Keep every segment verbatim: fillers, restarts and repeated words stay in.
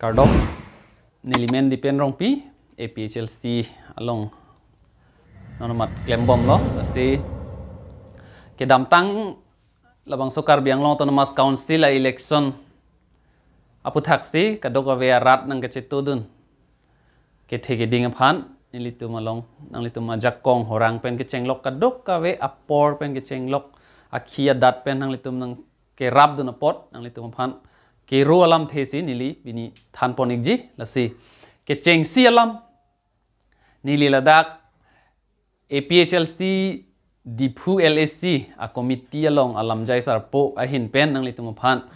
Kardom, neli men Dipen Rongpi, A P H L C along non amat klembomlo, lasi kedamtang labangso Karbi Anglong Autonomous Council a-election aputhaksi kadokave arat nangkachetudun kethe keding aphan nelitum along, nanglitum ajakong horang pen kechenglok, kadokave apor pen kechenglok, akhi adat pen nanglitum nangkerapdun apot nanglitum aphan kero alamthe si neli pini thanpon-ikji. Lasi kechengsi alam, neli ladak A P H L C Diphu L A C a-committee along alamjai sarpo ahin pen nanglitum aphan,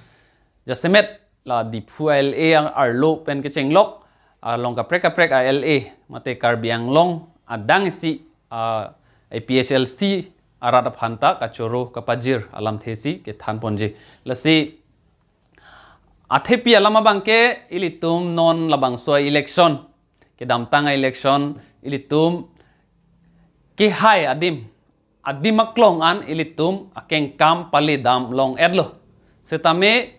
jasemet la Diphu L A a-arlo pen kechenglok along kaprek kaprek a-L A mate Karbi Anglong adang isi a-A P H L C arat aphan ta kachoro kapajir alamthe si kethanponji. Lasi athepi alam abangke, ilitum non labangso election, kedamtang election, ilitum kehai adim, adim aklong an ilitum akengkam paledam long-etlo. Setame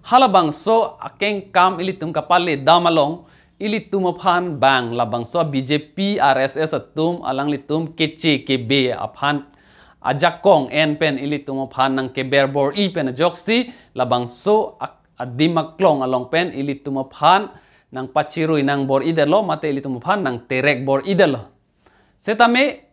halabangso akengkam ilitum kapaledam along, ilitum aphan bang labangso B J P, R S S atum alanglitum keche kebe aphan ajakong en pen ilitum aphan nangkeber bor-i pen ajoksi labangso ak-, adim aklong along pen ilitum aphan nangpachirui nang bor-idetlo, mate ilitum aphan nangterek bor-idetlo. Setame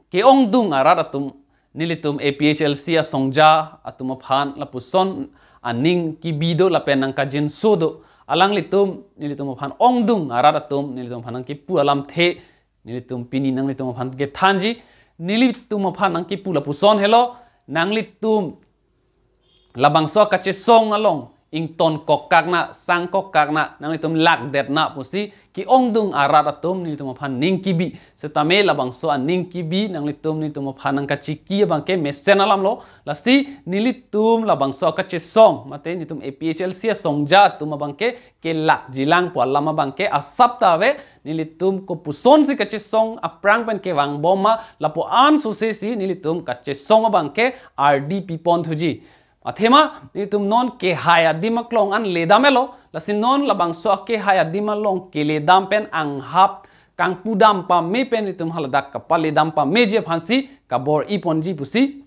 ke-ongdung arat atum, nelitum A P H L C asongja atum aphan lapuson aning kebi do lapen nangkajinso do. Alanglitum, nelitum aphan ongdung arat atum, nelitum aphan nangkipu alamthe, nelitum pini nanglitum aphan kethanji, nelitum aphan nangkipu lapuson helo, nanglitum labangso kachesong along ington kok kakna, sang kok kakna, nanglitum lakdetna pusi ke-ongdung arat atum nelitum aphan ning kebi. Setame labangso aning kebi nanglitum, nelitum aphan nangkachiki abangke mesen alamlo. Lasi nelitum labangso kachesong, mate nelitum A P H L C asongja atum abangke kelakjilang pu alam abangke asap ta ave. Nelitum kopusonsi kachesong aphrang pen kevangbom ma, lapu-an sose si nelitum kachesong abangke ardi piponthuji. Athema nelitum non kehai adim aklong an ledam-etlo, lasi non labangso akehai adim along keledam pen anghap kangpudam pame pen nelitum haladak kapaledam pameji aphansi kabor-iponji pusi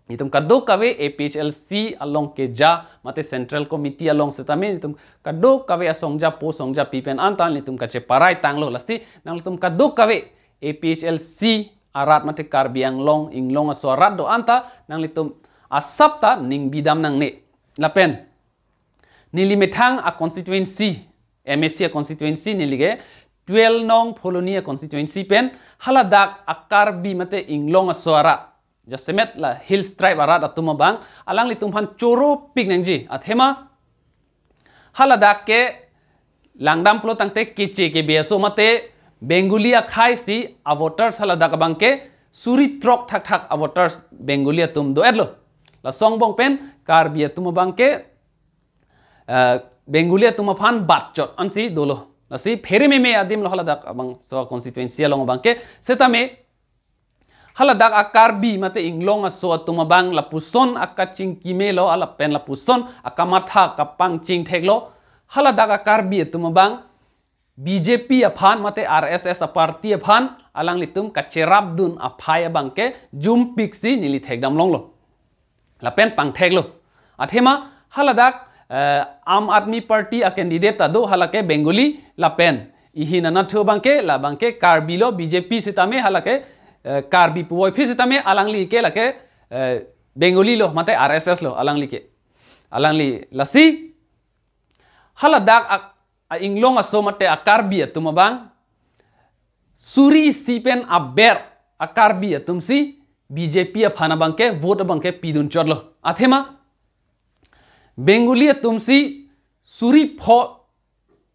nelitum kadokave A P H L C along keja mate Central Committee along setame nelitum kadokave asongjapo songjapi pen anta nelitum kacheparai tanglo. Lasi nanglitum kadokave A P H L C arat mate Karbi Anglong inglong aso arat do-an ta nanglitum asap ta ning bidam nangne. Lapen neli methang a-constituency, M A C a-constituency neli ke twelve nong Phuloni a-constituency pen haladak a-Karbi mate inglong aso arat, jasemet la Hills Tribe arat atum abang alanglitum aphan choropik nangji. Athema haladak ke langdam pulo tangte keche kebe aso mate Bengali akhei si a-voters haladak abangke suri throk thakthak a-voters Bengali atum do-etlo. Laso angbong pen Karbi atum abangke, eh, Bengali atum aphan batchot ansi dolo. Lasi phere meme adim lo haladak abangso constituency along abangke. Setame haladak a-Karbi mate inglong aso atum abang lapuson akachingki melo, lapen lapuson akamatha kapangching theklo. Haladak a-Karbi atum abang B J P aphan mate R S S a-party aphan alanglitum kacherapdun aphai abangke jumpik si neli thekdam longlo lapen pangtheklo. Athema haladak, eh, Aam Aadmi Party a-candidate ta do, halake Bengali, lapen ihin anatthu abangke, labangke Karbi lo, B J P setame halake, eh, Karbi puvoiphit setame alangli ke lake, eh, Bengali lo mate R S S lo alangli ke. Alangli lasi haladak a, a-inglong aso mate a-Karbi atum abang suri isi pen aber a-Karbi atum si B J P aphan abangke vote abangke pidun chotlo. Athema Bengali atum si suri pho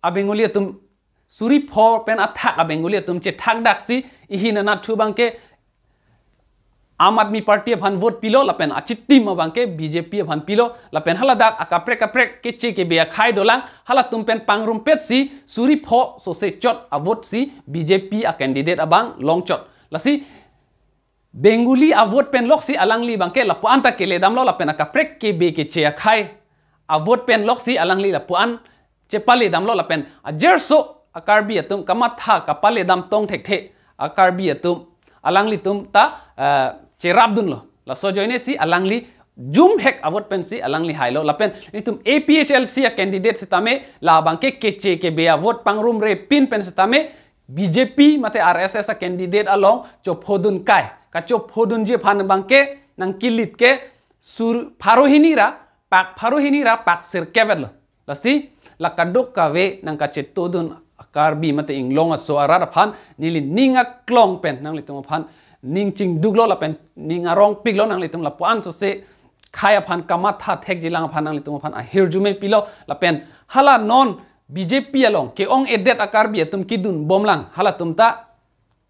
a-Bengali atum, suri pho pen athak a-Bengali atum chethakdak si ihin anatthu abangke Aam Aadmi Party aphan vote pilo, lapen achitim abangke B J P aphan pilo, lapen haladak akaprek kaprek keche kebe akhei dolang, halatum pen pangrumpet si suri pho sose chot a-vote si B J P a-candidate abang longchot. Lasi Bengali a-vote pen loksi alangli abangke lapu-an ta keledamlo, lapen akaprek kebe keche akhei a-vote pen loksi alangli lapu-an chepale damlo lapen ajerso a-Karbi atum kamatha kapale dam tong thekthe a-Karbi atum alanglitum ta, eh, cherapdunlo. Laso ajoine si alangli jumhek a-vote pensi alangli hailo. Lapen itum A P H L C a-candidate sitame labangke keche kebe a-vote pangrumre pin pen sitame B J P mate R S S a-candidate along chophodun kai. Kachophodunji aphan abangke nangkilit ke sur pharo hini ra pak pharo hini ra pak sirkep vetlo. Lasi la kadokave nangkachetodun a-Karbi mate inglong aso arat aphan neli ning aklong pen nanglitum aphan ning chingduklo lapen ning arongpiklo, nanglitum lapuan sose khei aphan kamatha thekjilang aphan nanglitum aphan ahirjume pilo lapen hala non B J P along ke-ong-edet a-Karbi atum kidunbomlang, halatum ta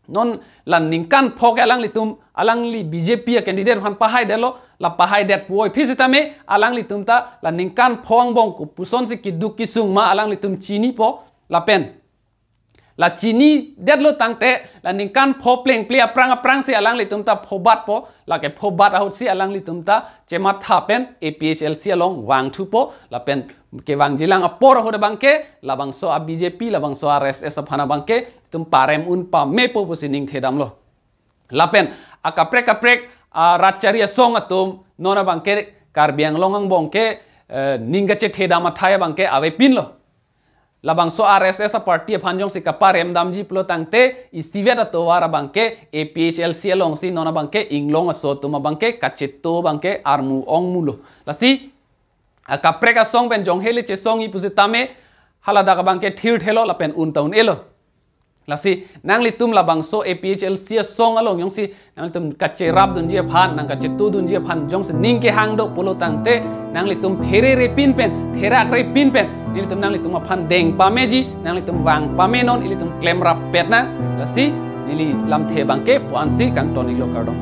non la ningkan pho ke alanglitum, alangli B J P a-candidate aphan pahaidetlo, la pahaidet puvoiphit sitame alanglitum ta la ningkan pho angbong kopusonsi kiduk kisung ma alanglitum chinipo lapen la chinidetlo tangte la ningkan pho plengple aphrang aphrangsi alanglitum ta phobatpo, lake phobat ahutsi alanglitum ta chematha pen A P H L C along vangthupo lapen kevangjilang apor ahut abangke labangso a-B J P labangso a-R S S aphan abangke itum parem un pamepo pusi ningthedamlo. Lapen akaprek kaprek a-ratchari asong atum non abangke Karbi Anglong angbong ke, eh, ning kachethedam athai abangke avepinlo. Labangso R S S a-party aphan jongsi kaparem damji pulo tangte isivet atovar abangke A P H L C alongsi non abangke inglong aso atum abangke kacheto abangke armu ongmulo. Lasi akaprek asong pen jong hele chesongji pusitame haladak abangke thirthelo lapen un ta un-elo. Lasi nanglitum labangso A P H L C asong along jongsi nanglitum kacherapdunji aphan, nangkachetodunji aphan jongsi ning kehang do pulo tangte nanglitum pherere pin pen, pherakre pin pen nelitum nanglitum aphan deng pameji, nanglitum vang pamenon, ilitum klemrap pet nang. Lasi neli lamthe abangke puansi kangton-iklo, kardom.